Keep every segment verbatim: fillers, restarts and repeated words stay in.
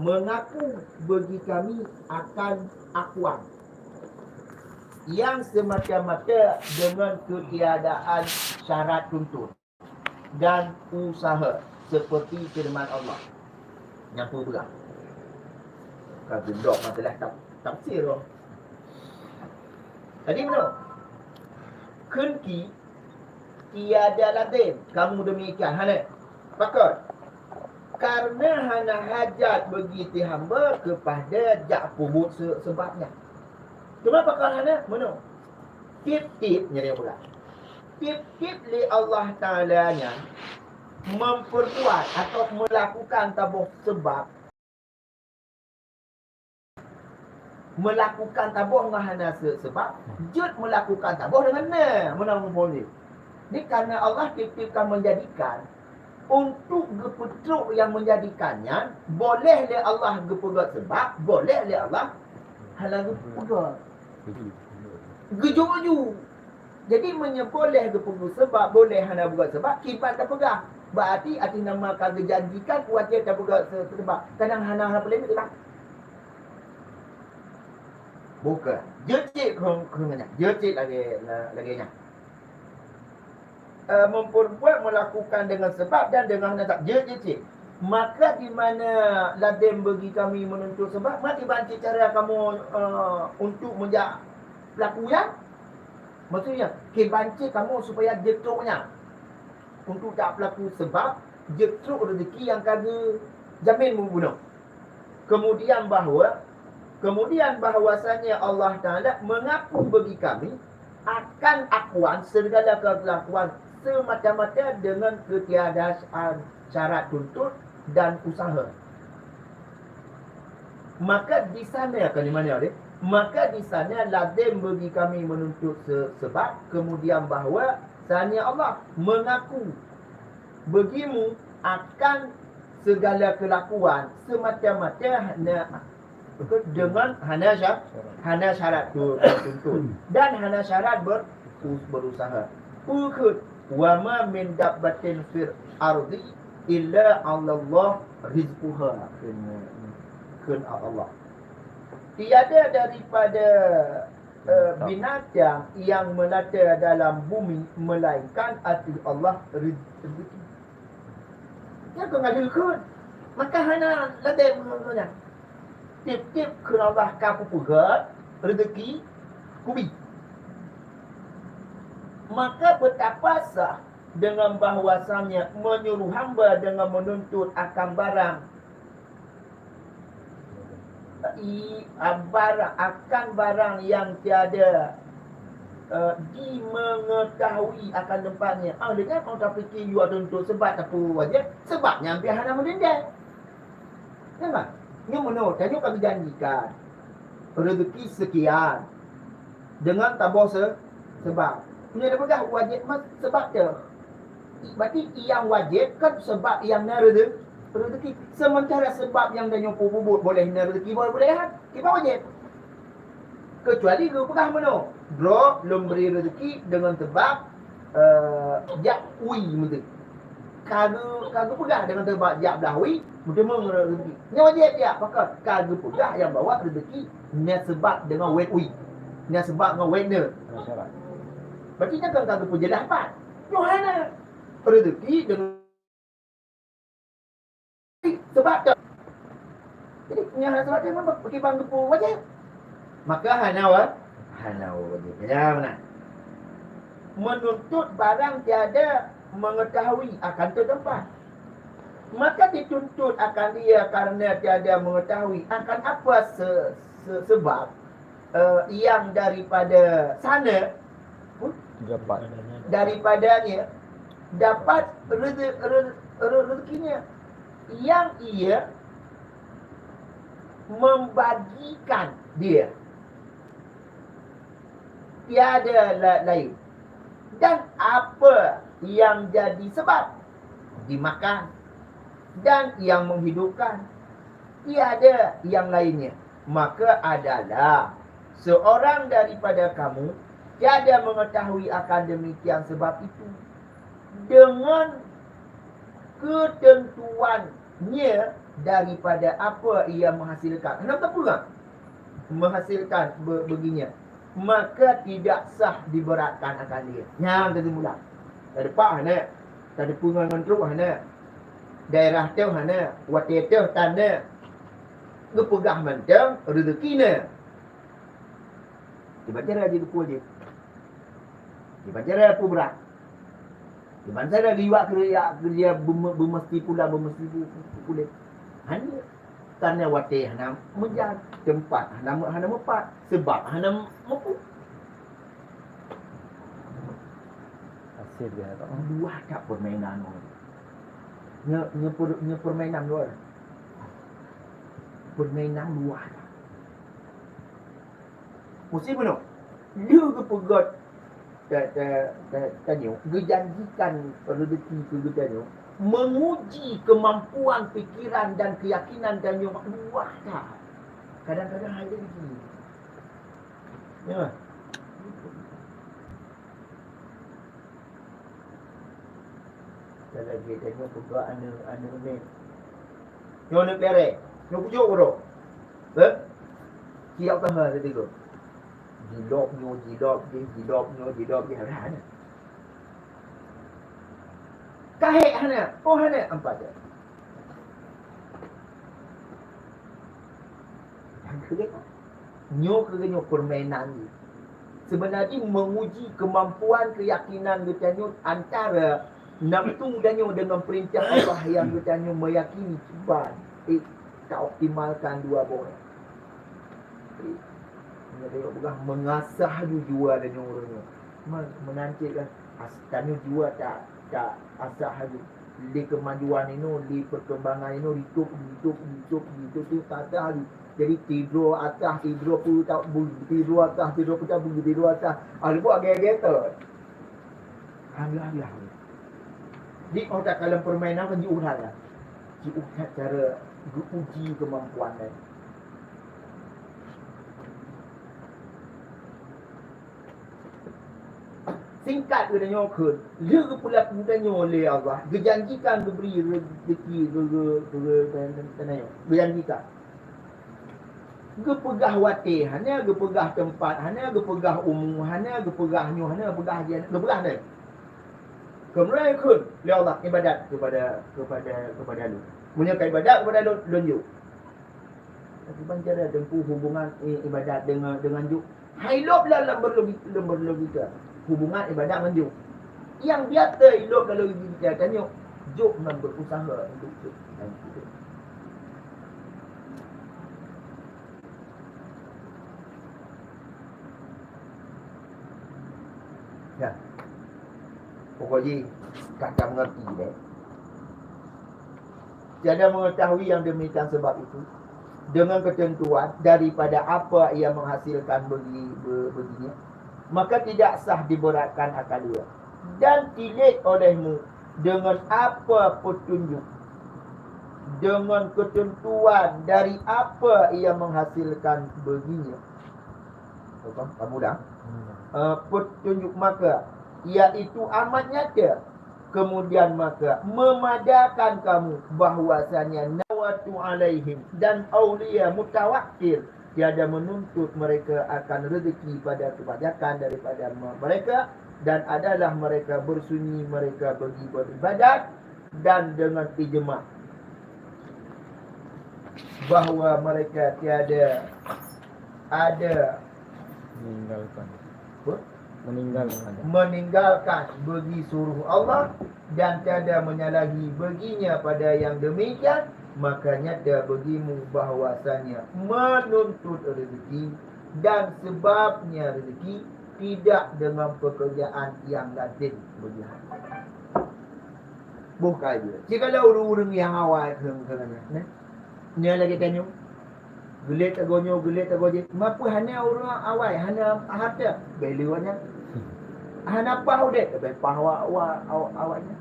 mengaku bagi kami akan akuan yang semata-mata dengan ketiadaan syarat tuntut dan usaha seperti firman Allah. Nyang peue peugah? Ka geudok masalah taf-, tafsir tu. Jadi meunoe, kheun ki tiada lazim kamu demikian. Hana. Pakon? Karena hana hajat bagi hamba kepada jak peubuet se-, sebab nyan. Cuma pakon hana? Meunoe. Tiep-tiep, nyan nyang peugah. Tiep-tiep lé Allah Taala nyan memperbuat atau melakukan saboh sebab, melakukan saboh ngon hana se-, sebab, jeuet melakukan saboh deungon na, meunan muphom jih. Jadi, karena Allah tiep-tiep ka menjadikan, untuk geupeutrok nyang menjadikan nyan, boleh lé Allah geupeugét sebab, boleh lé Allah hana geupeugét. Geujok ju. Jadi, meunyoe boleh geupeugét sebab, boleh hana geupeugét sebab, kiban tapeugah. Berarti, arti nama ka geujanjikan, watèe tapeugét se-, sebab. Kadang hana, hana boleh sebab. Bukan. Jeuet cit keu, keu nyan. Jeuet cit lagèe, la-, lagèe nyan. Eh, memperbuat, melakukan dengan sebab dan dengan nasab. Jeuet, jeuet cit. Maka di mana lazim bagi kami menuntut sebab, ma kiban cit cara kamoe, eh, untuk meujak pelaku nyan? Maksudnya, kiban cit kamoe supaya jeuet trok nyan. Untuk jak pelaku sebab, jeuet trok rezeki nyang ka geujamin bunoe. Kemudian bahwa, kemudian bahwasanya Allah Taala mengaku bagi kami akan akuan segala kelakuan semata-mata dengan ketiadaan syarat tuntut dan usaha. Maka di sana, kan di mana dia? Maka di sana lazim bagi kami menuntut se-, sebab, kemudian bahwa sanya Allah mengaku bagimu akan segala kelakuan semata-mata hana, dengan hana sya-, hana syarat tu-, tertuntut dan hana syarat ber-, berusaha. Peue kheun, "Wa ma min dabbatin fil ardi illa 'alallah rizquha." Kheun, kheun Allah. Tiada daripada, eh, binatang yang melata dalam bumi melainkan atas Allah rez-, rezeki. Nyan keuh ngon kheun. Maka hana lagèe meunyoe nyan. Tiep-tiep kheun Allah ka kupeugét, rezeki kubi. Maka betapa sah dengan bahwasanya menyuruh hamba dengan menuntut akan barang i-, a, barang, akan barang yang tiada, eh, dimengetahui akan tempatnya. Ah, lé nyan kamoe tapike yue tuntut sebab tapeuwajéb, sebab nyan pih hana meudendam. Kan? Nyoe meunoe, tanyoe ka geujanjikan rezeki sekian dengan saboh se-, sebab. Meunyoe tapeugah wajéb mah sebab teuh. Berarti nyang wajéb kan sebab nyang na reze-, rezeki. Sementara sebab nyang tanyoe peubuet boleh na rezeki, boleh, boleh kan? Kiban wajéb. Kecuali geupeugah meunoe, "Droe lôn bri rezeki deungon sebab, eh, jak wie meuteumé." Ka geu-, ka geupeugah deungon sebab jak blah wie, meuteumé rezeki. Nyan wajéb jak, pakon? Ka geupeugah nyang bahwa rezeki na sebab deungon wet wie. Na sebab ngon wet neu. Berarti nyan kan ka geupeujeulaih pat. Nyoe hana. Rezeki deungon sebab tu. Jadi, nyan hana sebab tu memang bagi bang geupeu wajéb. Maka hana wa-, hana wajéb. Ya, beuna. Menuntut barang tiada mengetahui akan tempat. Maka dituntut akan dia karena tiada mengetahui akan apa se-, se-, sebab eh, yang daripada sana, dapat, daripadanya dapat reze-, re-, re-, rezekinya yang ia membagikan dia. Tiada la-, lain. Dan apa yang jadi sebab dimakan dan yang menghidupkan, tiada yang lainnya. Maka adalah seorang daripada kamu tiada mengetahui akan demikian sebab itu. Dengan ketentuannya daripada apa ia menghasilkan. Kenapa peugah? Menghasilkan be-, begini. Maka tidak sah diberatkan akan dia. Nyang kesimpulan. Tadi pak hana. Tadi pungan ngon truk hana. Daerah teuh hana. Watèe teuh tan na. Geupeugah mantong rezeki na. Dibaca lagi buku je. Dibaca lagi buku berat. Di bansa dah liwat keu ya, keu dia beume-, beumeusti pula, beumeusti pu-, pu-, puléh. Hana, karena watèe hana meujan, teumpat hana meu-, hana meupat, seubab hana meupu-. Hasil dia tu. Luwah that permainan orang. Nye, nye per-, nye permainan luwah. Permainan luwah that. Mesti bunoe. Lheueh geupeugöt ta-, ta-, ta-, tanyoe, geujanjikan rezeki keu geutanyoe, menguji kemampuan pikiran dan keyakinan tanyoe mak luwah that. Kadang-kadang hai rezeki. Ya. Kalau lagèe tanyoe peugah aneuk, aneuk mè. Nyoe aneuk bereh. Nyoe kujok bodoh. Eh? Siap kah ha tadi tu? Jilop nyoe, jilop jih, jilop nyoe, jilop jih. Hana. Kahek hana. Oh, hana. Ampat je. Nyang keu lhèe, nyoe keu nyoe permainan jih. Seubeuna jih menguji kemampuan keyakinan geutanyoe antara nafsu tanyoe deungon peurintah Allah nyang geutanyoe meuyakini kiban, eh, taoptimalkan dua boh. Eh, nyoe tanyoe peugah mengasah laju jiwa tanyoe uroe nyoe. Me-, meunan cit kan, as-, tanyoe jiwa ta-, ta-, asah laju. Lé kemajuan inoe, lé perkembangan inoe, ditôb, ditôb, ditôb, ditôb, ditôb, atah laju. Jadi, tidroe atah, tidroe peue ta-, bu-, tidroe atah, tidroe peue ta-, bu-, tidroe atah. Ah, leubeh agèe-agèe teuh. Alah-alah. Di otak dalam permainan kan jiôh that, ya. Jiôh that cara geuuji kemampuan laén. Singkat geutanyoe kheun, lheueh geupeulaku tanyoe lé Allah, geujanjikan geubri rezeki keu, keu, keu, keu, keu tanyoe. Geujanjikan. Geupeugah watèe hana, geupeugah teumpat hana, geupeugah umu hana, geupeugah nyoe hana, geupeugah jih hana, geupeugah hana. Keumudian kheun lé Allah, ibadat kepada, kepada, kepada Lôn. Meunyoe ka ibadat kepada Lôn, Lôn jok. Tapi ban cara teungku hubungan i-, ibadat deungon, deungon jok. Hai lôb lam, lam berlogi-, lam berlogika. Hubungan ibadat ngon jok. Nyang biasa i lôb lam logika tanyoe, jok ngon berusaha untuk jok. Ya. Pokok jih, ka mengerti deh. Tiada mengetahui yang demikian sebab itu, dengan ketentuan daripada apa ia menghasilkan bagi, be-, baginya, maka tidak sah diberatkan akan dia. Dan tilik olehmu dengan apa petunjuk, dengan ketentuan dari apa ia menghasilkan baginya. Apa? Kamu ulang. Eh, petunjuk maka, iaitu amat nyata. Kemudian maka memadakan kamu bahwasanya nawatu alaihim dan aulia mutawakkil tiada menuntut mereka akan rezeki pada kebanyakan daripada me-, mereka dan adalah mereka bersunyi mereka bagi beribadat dan dengan ijma bahwa mereka tiada ada Meninggalkan. Apa? Meninggalkan. Meninggalkan bagi suruh Allah dan tiada menyalahi baginya pada yang demikian, maka nyata bagimu bahwasanya menuntut rezeki dan sebabnya rezeki tidak dengan pekerjaan yang lazim bagi hamba. Boh ka jeuet. Jikalau ureuëng-ureuëng nyang awai kheun-kheun nyan, nyan lagée tanyoe. Geulet tagoe nyoe, geulet tagoe jih. Mapeue hana ureuëng awai, hana hareuta, bèk lé awak nyan. Hana paih udép, bèk paih awak, awak, awak, awak nyan.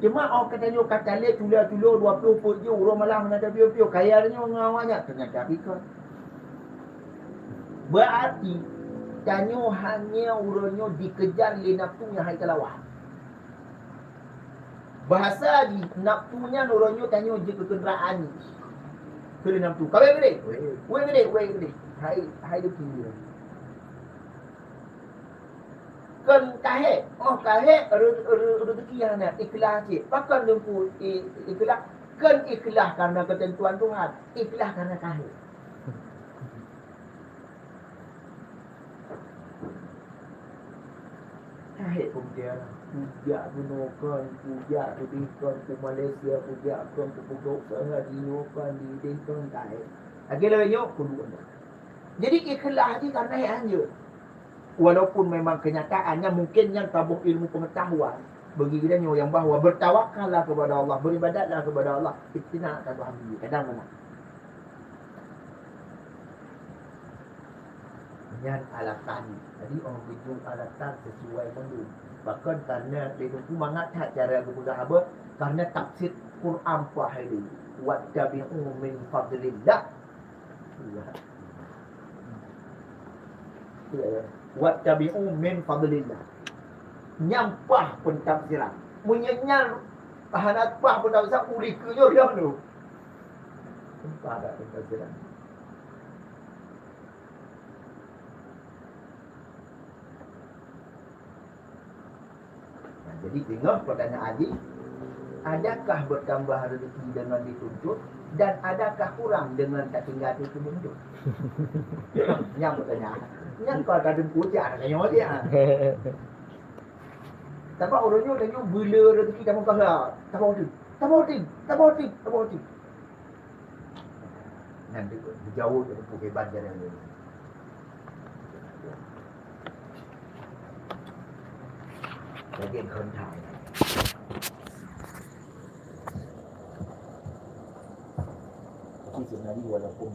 Cuma 'oh ka tanyoe ka talé tulo-tulo dua ploh peuet jih, uroe malam hana tapiôh-piôh, kaya tanyoe ngon awak nyan, teunyata bikon. Berarti tanyoe hana uroe nyoe dikejar lé nafsu nyang hai talawa. Bahasa jih, nafsu nyan uroe nyoe tanyoe jeuet keu keundraan jih. Keu lheueh nafsu. Ka wéh keudeh? Wéh. Wéh keudeh, wéh keudeh. Hai, hai deuki. Kon ka hék, oh ka hék re-, re-, rezeki hana, ikhlas cit. Pakon teungku i-, ikhlas? Kon ikhlas karena keuteuntuan Tuhan, ikhlas karena ka hék. Ka hék peumutiara, kujak keunoe kon, kujak keudeh kon, ku Malaysia kujak kon, ku peugot usaha jinoe kon, di ideh kon, ka hék. Lagèe lagèe nyoe, kuduek nyan. Jadi ikhlas jih karena hék hanjeuet. Walaupun memang kenyataannya mungkin nyan taboh ilmu pengetahuan bagi geutanyoe nyang bahwa bertawakallah kepada Allah, beribadatlah kepada Allah, ikhtinak ka Tuhan bri, kadang meunan. Nyan alasan. Jadi, oh, beujeuet alasan sesuai mandum. Bahkan karena lé Teungku mangat that cara geupeugah haba, karena tafsir Quran paih lé, "Wattabi'u min fadlillah." "Wattabi'u min fadlillah." Nyan paih peutafsiran. Meunyoe nyan hana paih peutafsiran, ulih keu nyoe lom tu. Paih dak peutafsiran. Nah, jadi, deungon pertanyaan jih, adakah bertambah rezeki dengan dituntut dan adakah kurang dengan tatinggai teuh teununtut? Nyan pertanyaan. Nyan kalau ka teungku cit, ada tanya cit, ah. Sabab ureueng nyoe, tanyoe beu le rezeki tamong kah, tamong teuh, tamong teuh, tamong teuh, tamong teuh. Nyan teungku geujaweueb lé Teungku Keban jareung nyoe. Lagèe kheun that. Tapi sebenarnya walaupun